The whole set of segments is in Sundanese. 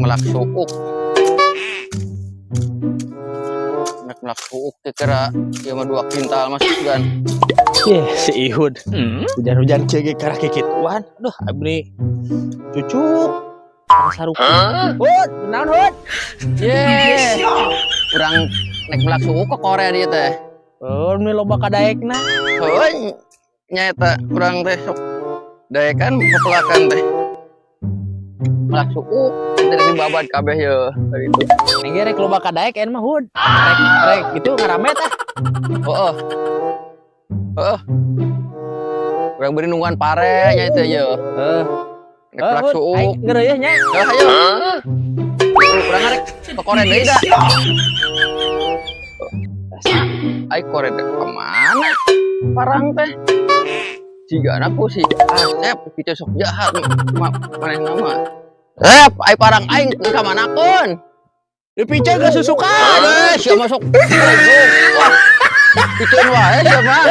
Melak suuk. Nek melak suuk teh kira ieu mah 2 kintal masuk kan. Ih, si Ihud. Hujan-hujan kieu ge karah kikituan. Aduh, abdi cucuk. Saruk. Hud, naon, Hud? Ye. Urang nek melak suuk ke Korea dia teh. Oh, ini loba kadaekna. Heuh, nyaeta urang teh sok daekan pepelakan teh. Melak suuk tidak dibabad kabeh ye tadi itu. Neng ge rek loba kadaek en mah, Hud. Rek rek itu ngaramet ah. Heeh. Heeh. Urang beri nungguan pare nya itu ye. Heeh. Nek melak Hud, suuk. Aing ngeureuh nya. Ya, ayo. Urang arek ke Korea deui da. Ai Korea teh kemana? Parang teh. Jika aku si Asep kita sok jahat ma manehna mah. Eh, ai parang aing ka mana kun? Dipiceun ke susukan. Eh, sia masuk. Wah. Piceun wae sia mah.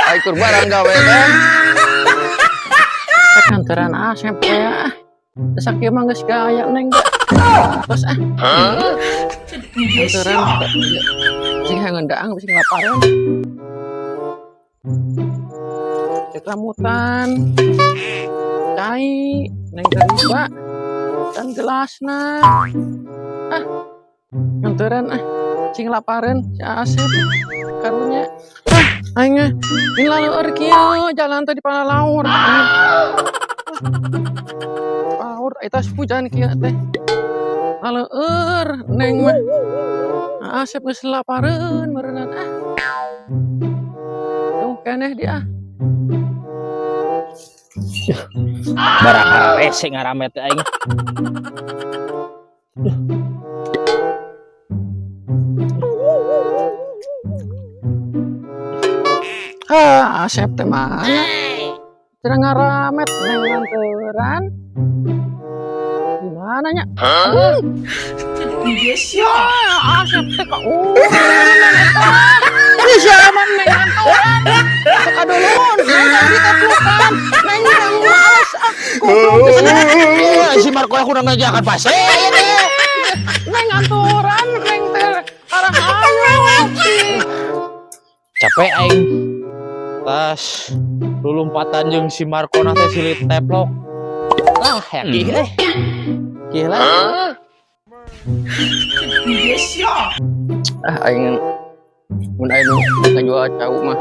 Ai kur barang gawe teh. Kantoran Asep teh ah. Geus kieu mah geus gaya neng teh. Terus ah. Kantoran sing hayang daang sing laparan. Cek rambutan. Cai neng terima. Dan gelasna. Ah. Kantoran ah. Sing laparan si Asep. Karunya. Ah, aing ah. Ini laleur kieu jalan teh di palalaur. Palalaur eta hujan kieu teh. Laleur neng mah. Asep geus lapareun meureunnan ah. Tuh keneh dia. Barang rese ngaramet teh aing. Ah, Asep teh mana? Cenah ngaramet neng nganteran. Di mana nya? Ah, Asep teh ka urang eta. Ih, siapa neng nganteran? Teu kadulun, neng tadi diteplukan. Neng neng males ah. Goblok. Eh, si Marco aku udah ngajakan pase. Neng nganturan, neng teh arah ayo. Capek aing. Tas lulumpatan jeung si Marco na teh silit teplok. Ah, ya kih eh. Kih lah. Ah, aing mun aya nu ngajual cau mah.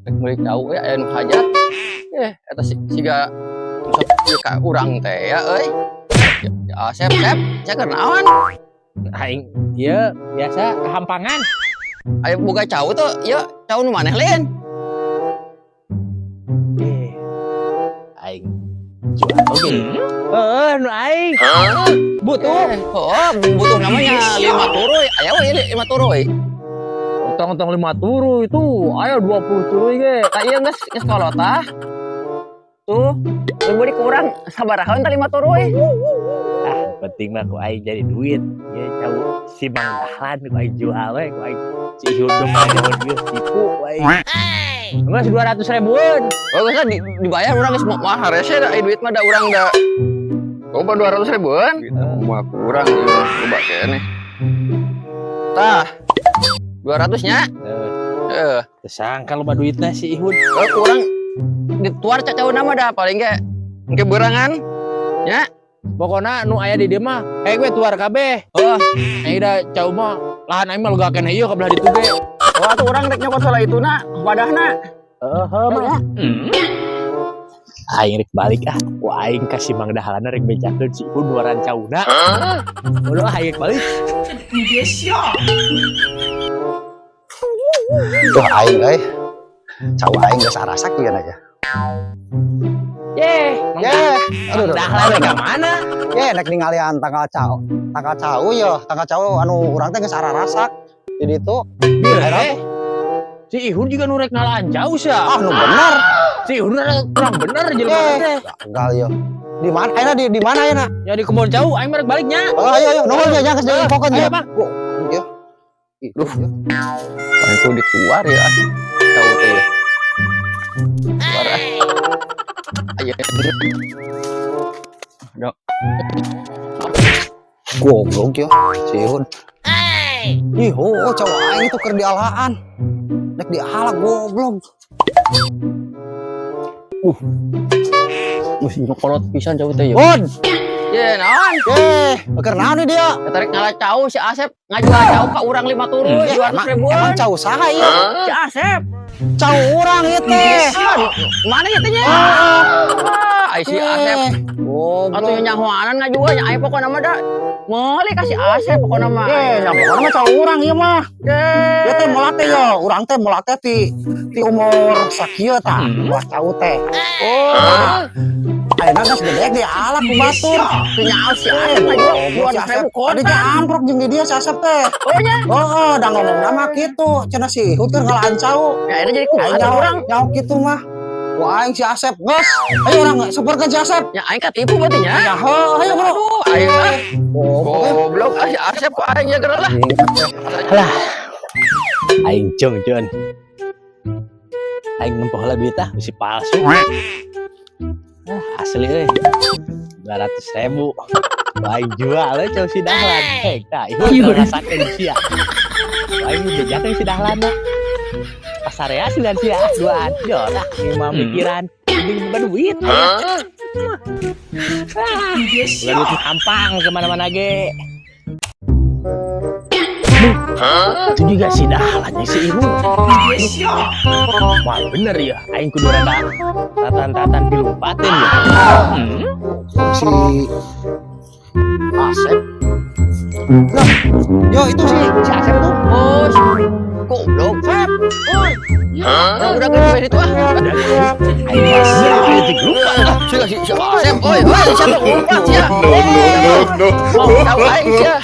Rek meuli cau we aya nu hajat. Eh, eta si siga sok ieu ka urang teh ya euy. Ya, ya Asep, Sep, sia keur naon? Aing ieu biasa kehampangan. Aya boga cau tuh, ieu cau nu maneh lain. Eh. Aing jual oge. Heeh, nu aing. Butuh. Eh, oh, butuh namanya 5 turuy. Aya we 5 turuy. Utang-utang 5 turu itu, ayo 20 turu ge. Tah ieu geus geus kolot tah. Tuh, lu beri kurang sabaraha tah 5 turuy. Ah, penting mah ku aing jadi duit. Ya cau si Mang Dahlan ku aing jual we, ku aing si Ihud dong ngajawan geus tipu ku aing. Geus 200 ribuan. Oh, geus lah dibayar urang geus mah harese da ai duit mah da urang da. Coba 200 ribuan. Gitu mah kurang ieu loba keneh. Tah. 200 nya. Eh, Eh, tersangka loba duitna si Ihud. oh, kurang dituar cacau nama dah paling ge engke berangan. Ya. Pokona nu aya di dieu mah kayak gue tuar kabeh. Oh, Aing da cau mah lahan aing mah lega keneh ieu ka belah ditu ge. Oh, atuh urang rek nyokot salah ituna, wadahna. Heeh, mah. Aing rek balik ah. Ku aing ka si Mang Dahlan rek bejakeun si Ihud nuaran cauna. Udah ah, aing rek balik. Tuh aing euy. Cau aing geus arasak ieu na ya. Ye, Mang Ye, aduh, aduh. Dahlan rek ka mana? Ye, nek ninggalian tanggal cau. Tanggal cau ye, tanggal cau anu urang teh geus ararasak. Di ditu. Eh, si Ihud juga nu rek ngalaan jauh sia. Ah, nu bener. Si Ihud kurang bener jelema Ye, teh. gagal ye. Di mana ayeuna di mana ayeuna? Ya di kebon jauh aing mah rek baliknya. Oh, ayo ayo, nuhun ya, jangan jadi pokoknya. Ayo, Bang. Oh, iya. Ih, Duh. iya. Paling ku dituar ya. Cau teh. Tuar ah. Ayo. Dok. Goblok ya, si Ihun. Ih, oh, cau aing itu keur dialaan. Nek diala, goblok. Wih, nu kolot pisan cau teh ya. Bun, Ye, naon? eh, keur naon nih dia? Tarik ngala cau, si Asep ngajual cau ka urang lima turun 200 Emang, ribuan. emang cau saha ieu? Si Asep. Cau urang ieu teh. Mana ya teh nya? Ah, ai si Asep. Goblok. Atuh nyahoanan ngajual nya, ai pokona mah da meuli ka si Asep pokona mah. Eh, nya pokona mah cau urang ieu mah. Eh, Ieu teh molah teh yo, urang teh molah teh ti umur sakieu tah, molah cau teh. Oh, Ayeuna geus gede diala ku batur. Teu nyaho si Asep ngajual 200 ribu Tadi kontan. teh amprok jeung di dia si Asep teh. Oh nya. Oh, da ngomong nama kitu, cenah si Ihud keur ngalaan cau. Ya ini jadi Aing kumaha nyaho urang? Nyaho kitu mah. Wah, aing si Asep geus. Ayo urang samperkeun si Asep. Ya aing katipu berarti nya. Ya, heuh, ayo bro. Aduh, aing ah. Goblok. Goblok ah si Asep, kok aing ya geura lah. Lah. Aing cung cuan. Aing nempoh lah duit ah, bisi palsu. Ah, asli euy. 200 ribu. Aing jual euy cau si Dahlan. Hei, tah, ieu rasakeun sia. Aing bejakeun si Dahlan na. Pasarea sih sia duaan. Yo lah, ieu mah mikiran. Mending boga duit. Ah, boga duit mah gampang kemana-mana ge. Itu juga si Dahlan jeung si Ibu. Wah, bener ya. Aing kudu rada tatan-tatan dilumpatin ya. Si Asep. Lah, yo itu si si Asep tuh. Oh, si goblok. Sep. Oi. Orang udah gede itu ah. Aing masih aing lupa. Si si si Asep, oi, oi, siapa ngumpat sia? No, no, no, no. Mau tahu aing sia.